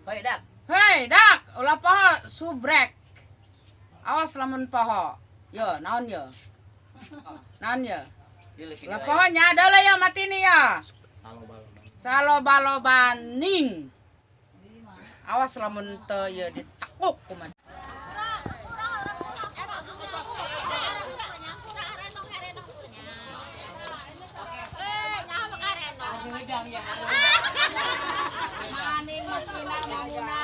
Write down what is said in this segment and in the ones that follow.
Hoi dak. Hei, dak, ulah poho subrek. Awas lamun poho. Yo, naon yo? Naon yo? Ulah poho nya adalah ya mati nih ya. Saloba-loba ning. Awas lamun teu ye ditekuk kumaha. Maning Matina Mamuna,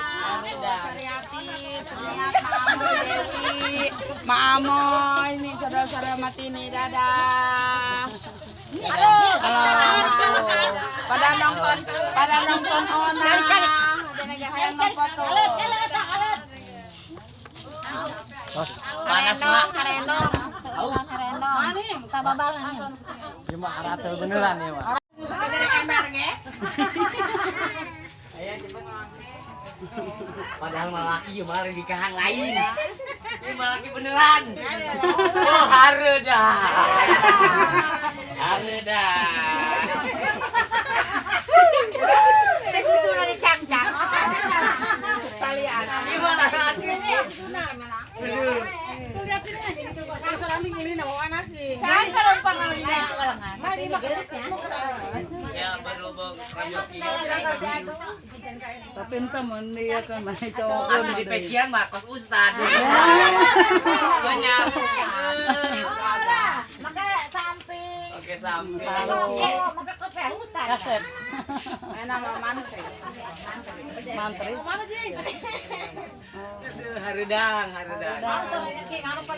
Sariati, Sumiat, Maamoy, Dewi, Maamoy, ini saudara-saudara Matini, dadah. Halo. Pada nonton ona. Ada hayang foto. Panas mak. Karenong, karenong. Tababalan. Cuma aratel beneran ya, Mak. Segede ember ge. Ayo cepet. Padahal malah laki ya malah nikahan lain. Ini malah laki beneran. Oh, hareudah. Hareudah. Teh susuna dicangcang. Talian. Gimana aslinya? Tuh lihat sini. Kalau seorang ngulina mau anak nih. Ya berhubung Rayosi. Tapi entah mun dia kan mah cowok Atuh di pecian mah kos ustad. Banyak. Maka samping. Oke sampai. Maka kopi hutan. Kasep. Enak mah mantri. Mantri. Mana jing? Aduh, hareudang, hareudang.